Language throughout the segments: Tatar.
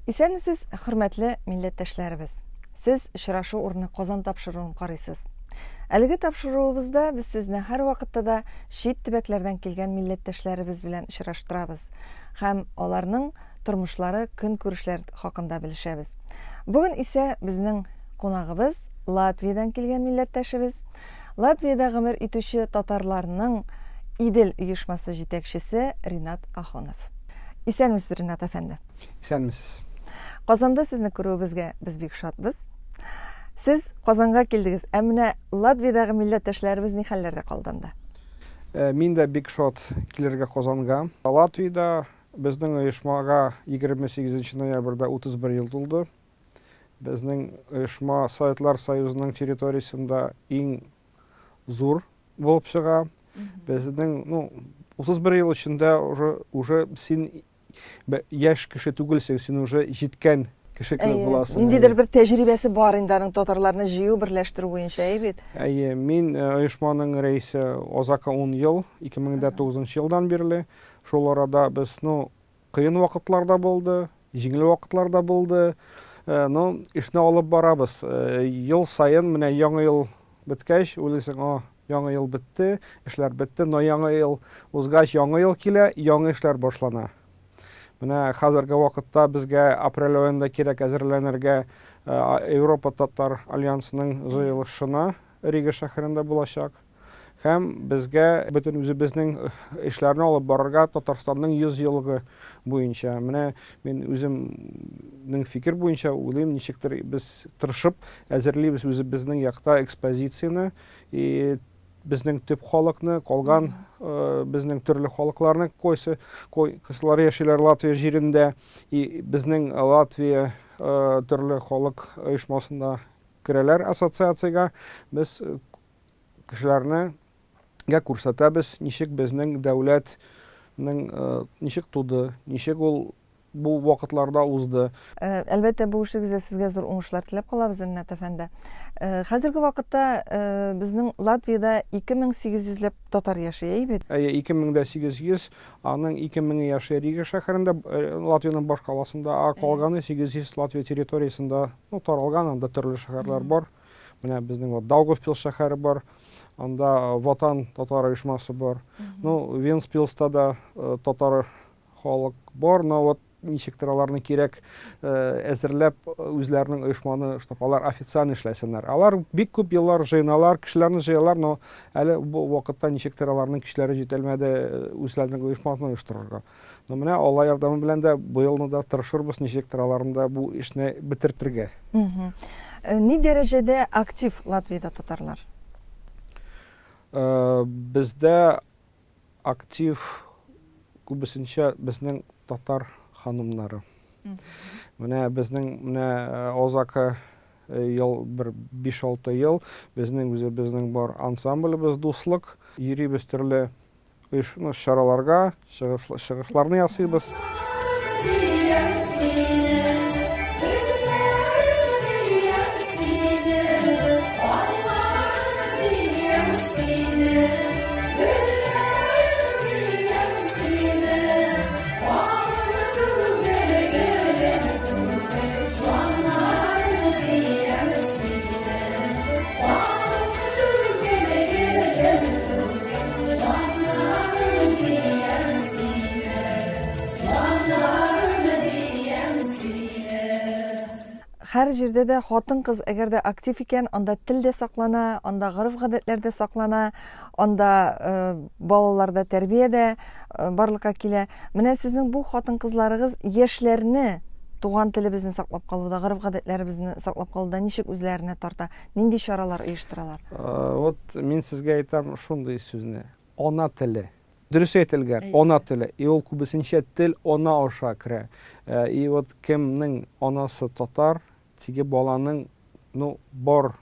Исәнмесез, хөрмәтле милләттәшләребез! Сез Очрашу урыны Казан тапшыруын карыйсыз. Әлеге тапшыруыбызда без сезне һәрвакытта да чит төбәкләрдән килгән милләттәшләребез белән очраштырабыз һәм аларның тормышлары, көнкүрешләр хакында белешәбез. Бүген исә безнең кунагыбыз Латвиядән килгән милләттәшебез, Латвиядә гомер итүче татарларның Идел оешмасы җитәкчесе Ринат Ахунов. Исәнмесез, Ринат әфәнде. Исәнмесез. Казанда сезне күрүебезгә без бик шатбыз. Сез Казанга килдегез, ә менә Латвиядәге милләттәшләребез ни хәлләрдә калды анда? Э, мин дә бик шат килергә Казанга. Латвиядә безнең оешмага 28 ноябрьдә 31 ел тулды. Безнең оешма Советлар Союзының территориясендә иң зур булып чыга. Безнең, ну, 31 ел эчендә уже, уже син яшь кеше түгелсең, син уже җиткән кеше кебек буласың. Ниндидер бер тәҗрибәсе бар инде аның татарларны җыю, берләштерү буенча, әйе бит? Әйе, мин э, оешманың рәисе озака 10 ел, 2009 елдан бирле. Шул арада без, ну, Кыен вакытлар да булды, җиңел вакытлар да булды. Э, но эшне алып барабыз. Э, ел саен менә яңа ел беткәч, уйлыйсың, о, яңа ел бетте, эшләр бетте, но яңа ел узгач, яңа ел килә, яңа эшләр башлана. Менә хәзерге вакытта безгә апрель аенда кирәк әзерләнергә э, Европа татар альянсының җыелышына Рига шәһәрендә булачак. Һәм безгә бөтен үзебезнең эшләрне алып барырга Татарстанның 100 еллыгы буенча. Менә мин үземнең фикер буенча уйлыйм, ничектер без тырышып әзерлибез үзебезнең якта экспозицияне и безнең төп халыкны, калган э, безнең төрле халыкларны, койсы, кайсылары яшиләр Латвия җирендә, и безнең Латвия э, төрле халык оешмасында керәләр ассоциациягә, без э, кешеләрне гә күрсәтәбез, ничек безнең дәүләтнең э, ничек туды, ничек ул бу вакытларда узды. Э, әлбәттә, бу эшегездә сезгә зур уңышлар теләп калабыз, Ренат әфәнде. Хәзерге вакытта безнең Латвиядә 2800 ләп татар яши, әйе бит? Әйе, 2800, аның 2000 яши Рига шәһәрендә, Латвиянең баш каласында, ә калганы 800 Латвия территориясендә Ну, таралган анда төрле шәһәрләр бар. Менә безнең вот Даугавпилс шәһәре бар. Анда э, Ватан татар оешмасы бар. Ну, Венспилста да э, татар халык бар, но вот ничектер аларны кирәк э, әзерләп үзләренең оешманы, чтоб алар официально эшләсеннәр. Алар бик күп еллар җыеналар, кешеләрне җыялар, но әле бу вакытта ничектер аларның көчләре җитәлмәде үзләренең оешмасын оештырырга. Но менә Алла ярдәме белән дә быелны да тырышырбыз ничектер аларны да бу эшне бетертергә. Э, ни дәрәҗәдә актив Латвиядә татарлар? Э, бездә актив күбесенчә безнең татар ханымнары. Менә безнең менә э, Озака ел бер 5-6 ел безнең үзебезнең бар ансамблебез Дуслык. Йөрибез төрле Оешма чараларга чыгышларны ясыйбыз. Һәр җирдә дә хатын-кыз әгәр дә актив икән, анда тел дә саклана, анда гореф-гадәтләр дә саклана, анда э, балаларда тәрбия дә э, барлыкка килә. Менә сезнең бу хатын-кызларыгыз яшьләрне туган телебезне саклап калуда, гореф-гадәтләребезне саклап калуда ничек үзләренә тарта? Нинди чаралар оештыралар? Э, вот мин сезгә әйтәм шундый сүзне. Ана теле. Дөрес әйтелгән, ана теле. И ул күбесенчә тел ана аша керә. Э, и вот кемнең анасы татар, теге баланың, ну, бар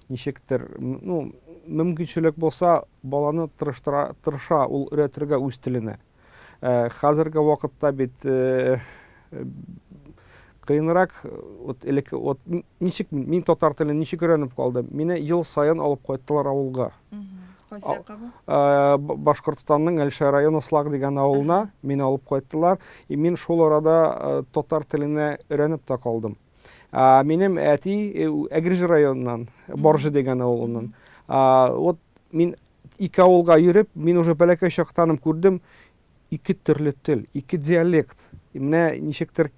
ничектер, ну, мөмкинчелек булса, баланы тырыштыра, тырыша ул өйрәтергә үз теленә. Э, хәзерге вакытта бит э, кыенрак, вот элек, вот ничек мин татар телен ничек өйрәнеп калдым? Мине ел саен алып кайттылар авылга. Кайсы якка бу? Башкортстанның Әлшәй районы Слак дигән авылына мине алып кайттылар. И мин шул арада татар теленә өйрәнеп тә калдым. Минем әти Әгерҗе районыннан, Баржы дигән авылыннан. Вот мин ике авылга йөреп, мин уже бәләкәй чактан күрдем, ике төрле тел, ике диалект. Менә ничектер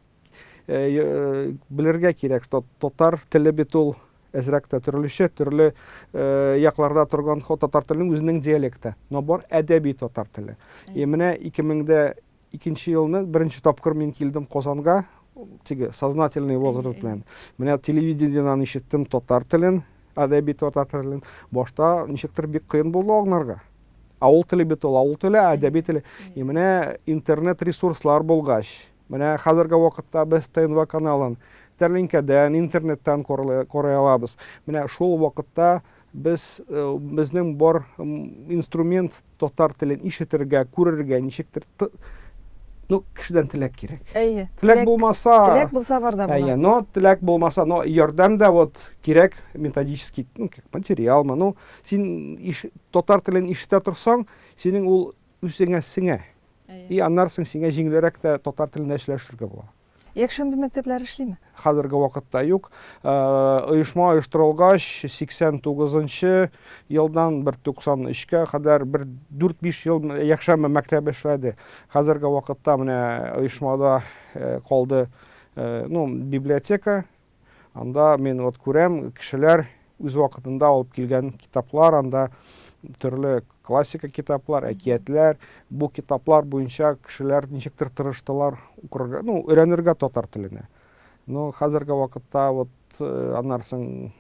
белергә кирәк, что татар теле бит ул әзрәк тә төрлечә, төрле якларда торган татар теленең үзенең диалекты. Но бар әдәби татар теле. И менә 2002 елны беренче тапкыр мин килдем Казанга, теге сознательный возраст белән. Менә телевидениедән ишеттем татар телен, әдәби татар телен. Башта ничектер бик кыен булды аңларга. Авыл теле бит ул, авыл теле, әдәби теле. И менә интернет ресурслар булгач, менә хәзерге вакытта без ТНВ каналын тәлинкәдән, интернеттан карый алабыз. Менә шул вакытта без безнең бар инструмент татар телен ишетергә, күрергә, ничектер ну, кешедән теләк кирәк. Әйе. Теләк булмаса, теләк булса бар да була. Әйе, но теләк булмаса, но ярдәм дә вот кирәк методический, ну, как материалмы, ну, син иш, татар телен ишетә торсаң, синең ул үзеңә сеңә. И аннан соң сиңа җиңелрәк тә татар телендә сөйләшергә була. Якшәмбе мәктәпләре эшлиме? Хәзерге вакытта юк. Оешма оештырылгач, 89 елдан бер 93-кә кадәр бер 4-5 ел якшәмбе мәктәбе эшләде. Хәзерге вакытта менә оешмада калды, ну, библиотека. Анда мин вот күрәм, кешеләр үз вакытында алып килгән китаплар, анда төрле классика китаплар, әкиятләр. Бу китаплар буенча кешеләр ничектер тырыштылар укырга, ну, өйрәнергә татар теленә. Но хәзерге вакытта вот аннан соң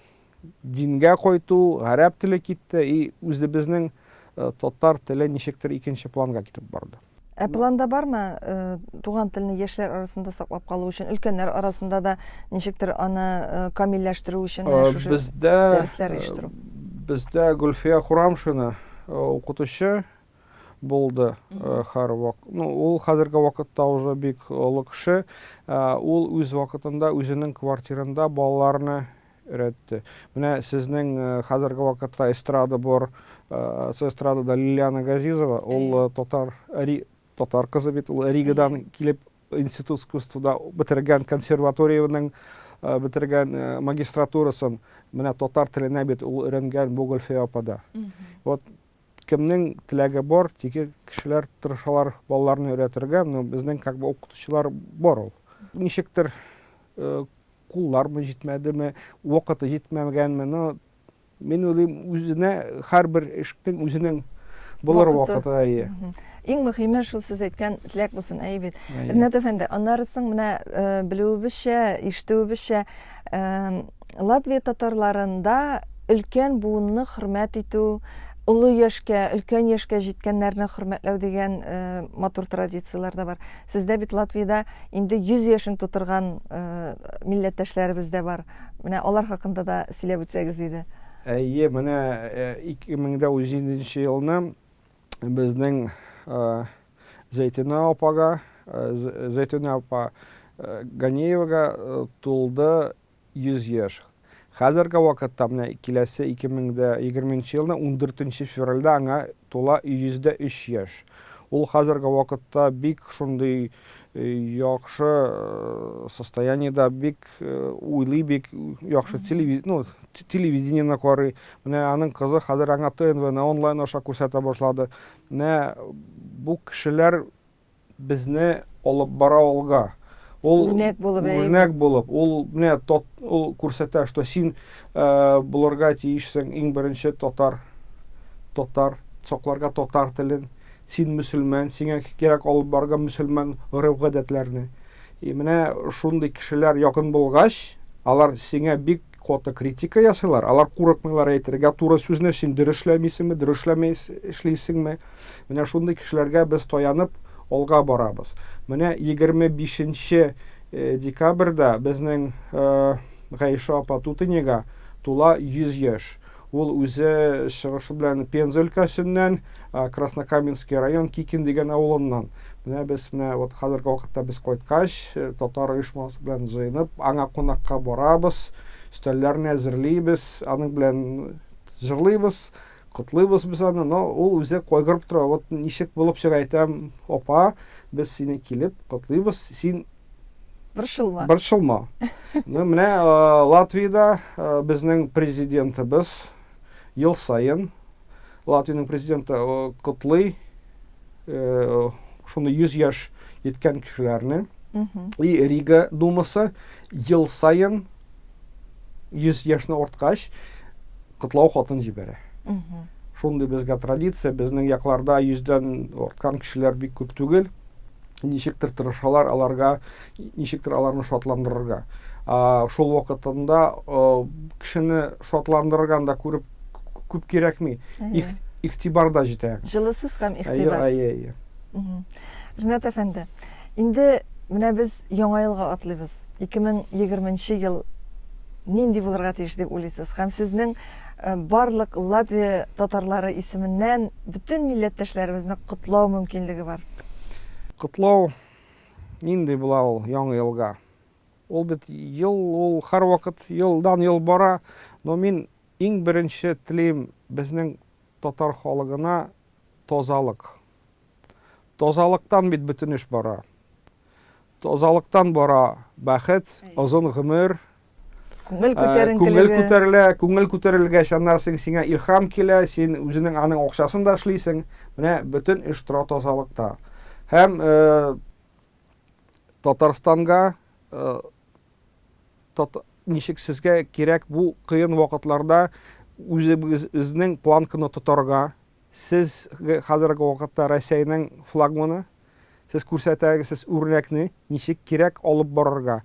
дингә кайту, гарәп теле китте, и үзебезнең татар теле ничектер икенче планга китеп барды. Ә планда бармы туган телне яшьләр арасында саклап калу өчен, өлкәннәр арасында да ничектер аны камилләштерү өчен менә шушы бездә, дәресләр оештыру? Бездә Гөлфия Хурамшина укытучы булды һәрвак. Ну, ул хәзерге вакытта уже бик олы кеше. Ул үз вакытында үзенең квартирында балаларны өйрәтте. Менә сезнең хәзерге вакытта эстрада бар, эстрадада Лилиана Газизова, ул татар татар кызы бит, ул Ригадан килеп институт искусствода бетергән, консерваториянең бетергән магистратурасын. Менә татар теленә бит ул өйрәнгән бу Гөлфия апада. Вот кемнең теләге бар, теге кешеләр тырышалар балаларны өйрәтергә, но безнең как бы укытучылар бар ул. Ничектер куллармы җитмәдеме, вакыты җитмәгәнме, но мин уйлыйм, үзенә һәрбер эшнең үзенең булыр вакыты, әйе. Иң мөһиме шул сез әйткән теләк булсын, әйе бит. Ринат әфәнде, аннары соң менә белүебезчә, ишетүебезчә, Латвия татарларында өлкән буынны хөрмәт итү, олы яшькә, өлкән яшькә җиткәннәрне хөрмәтләү дигән матур традицияләр дә бар. Сездә бит Латвиядә инде 100 яшен тутырган милләттәшләребез дә бар. Менә алар хакында да сөйләп үтсәгез иде. Әйе, менә 2017 елны безнең Зәйтүнә апага, Зәйтүнә апа Ганеевага тулды 100 яшь. Хәзерге вакытта, менә киләсе 2020 елны 14 февральдә аңа тула 103 яшь. Ул хәзерге вакытта бик шундый яхшы состояниедә, бик уйлый, бик яхшы телевиз, ну, телевидениене карый. Менә аның кызы хәзер аңа ТНВны онлайн аша күрсәтә башлады. Менә бу кешеләр безне алып бара алга. Ул үрнәк булып, үрнәк булып, ул менә тот, ул күрсәтә, что син булырга тиешсең иң беренче татар, татар, сакларга татар телен. Син мөселман, сиңа кирәк алып барырга мөселман гореф-гадәтләрне. И менә шундый кешеләр якын булгач, алар сиңа бик каты критика ясыйлар. Алар курыкмыйлар әйтергә туры сүзне, син дөрес эшләмисеңме, дөрес эшләмей эшлисеңме. Менә шундый кешеләргә без таянып алга барабыз. Менә 25 декабрьдә безнең Гайшә апа Тутынега тула 100 яшь. Ул үзе чыгышы белән Пенза өлкәсеннән, Краснокаменский район, Кикин дигән авылыннан. Менә без менә вот хәзерге вакытта без кайткач, татар оешмасы белән җыенып, аңа кунакка барабыз, өстәлләрне әзерлибез, аның белән җырлыйбыз. Котлыйбыз без аны, но ул үзе кайгырып тора. Вот ничек булып чыга әйтәм, апа, без сине килеп котлыйбыз, син борчылма. Борчылма. Ну, менә э, Латвиядә э, безнең президентыбыз ел саен Латвиянең президенты э, котлый шуны 100 яшь еткән кешеләрне. И Рига думасы ел саен 100 яшьне арткач котлау хатын җибәрә. Шундый безгә традиция, безнең якларда йөздән арткан кешеләр бик күп түгел. Ничектер тырышалар аларга, ничектер аларны шатландырырга. Шул вакытында кешене шатландырганда күреп күп кирәкми. Игътибар да җитә. Җылы сүз һәм игътибар. Әйе, әйе. Ринат әфәнде, инде менә без яңа елга атлыйбыз. 2020 ел нинди булырга тиеш дип уйлыйсыз? Һәм сезнең э, барлык Латвия татарлары исеменнән бөтен милләттәшләребезне котлау мөмкинлеге бар. Котлау нинди була ул яңа елга? Ул бит ел, ул һәрвакыт елдан ел бара, но мин иң беренче телим безнең татар халыгына тазалык. Тазалыктан бит бөтен эш бара. Тазалыктан бара бәхет, озын гомер, күңел күтәренкелеге. Күңел күтәрелә, күңел күтәрелгәч, аннары син сиңа илһам килә, син үзенең аның акчасын да эшлисең. Менә бөтен эш тора тазалыкта. Һәм э, Татарстанга э, тат, ничек сезгә кирәк бу кыен вакытларда үзебезнең планканы тотарга, Сез хәзерге вакытта Рәсәйнең флагманы. Сез күрсәтәгез, сез үрнәкне ничек кирәк алып барырга.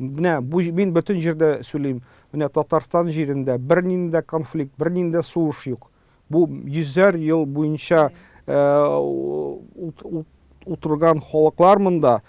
Менә бу мин бөтен җирдә сөйлим. Менә Татарстан җирендә бернинди дә конфликт, бернинди дә сугыш юк. Бу йөзәр ел буенча утырган халыклар монда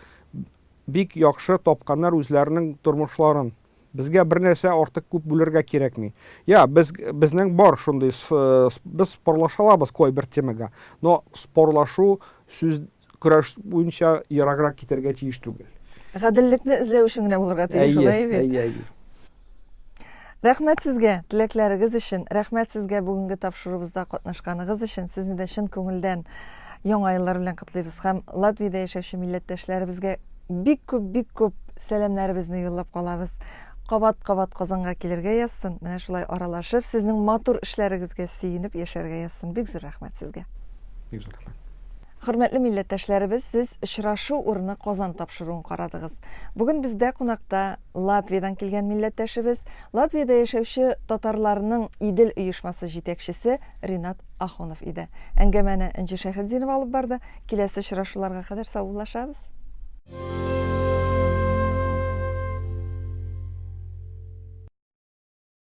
бик яхшы тапканнар үзләренең тормышларын. Безгә бер нәрсә артык күп бүлергә кирәкми. Я, без, безнең бар шундый, без спорлаша алабыз кайбер темага, но спорлашу сүз көрәш буенча ераграк китәргә тиеш түгел. Гаделлекне эзләү өчен генә булырга тиеш, шулай бит? Әйе, әйе. Рәхмәт сезгә теләкләрегез өчен, рәхмәт сезгә бүгенге тапшыруыбызда катнашканыгыз өчен. Сезне дә чын күңелдән Яңа еллар белән котлыйбыз һәм Латвиядә яшәүче милләттәшләребезгә бик күп, бик күп сәламнәребезне юллап калабыз. Кабат-кабат Казанга килергә язсын, менә шулай аралашып, сезнең матур эшләрегезгә сөенеп яшәргә язсын. Бик зур рәхмәт сезгә. Бик зур рәхмәт. Хөрмәтле милләттәшләребез, сез Очрашу урыны Казан тапшыруын карадыгыз. Бүген бездә кунакта Латвиядән килгән милләттәшебез, Латвиядә яшәүче татарларның Идел оешмасы җитәкчесе Ринат Ахунов иде. Әңгәмәне Энҗе Шәйхетдинова алып барды. Киләсе очрашуларга кадәр саубуллашабыз.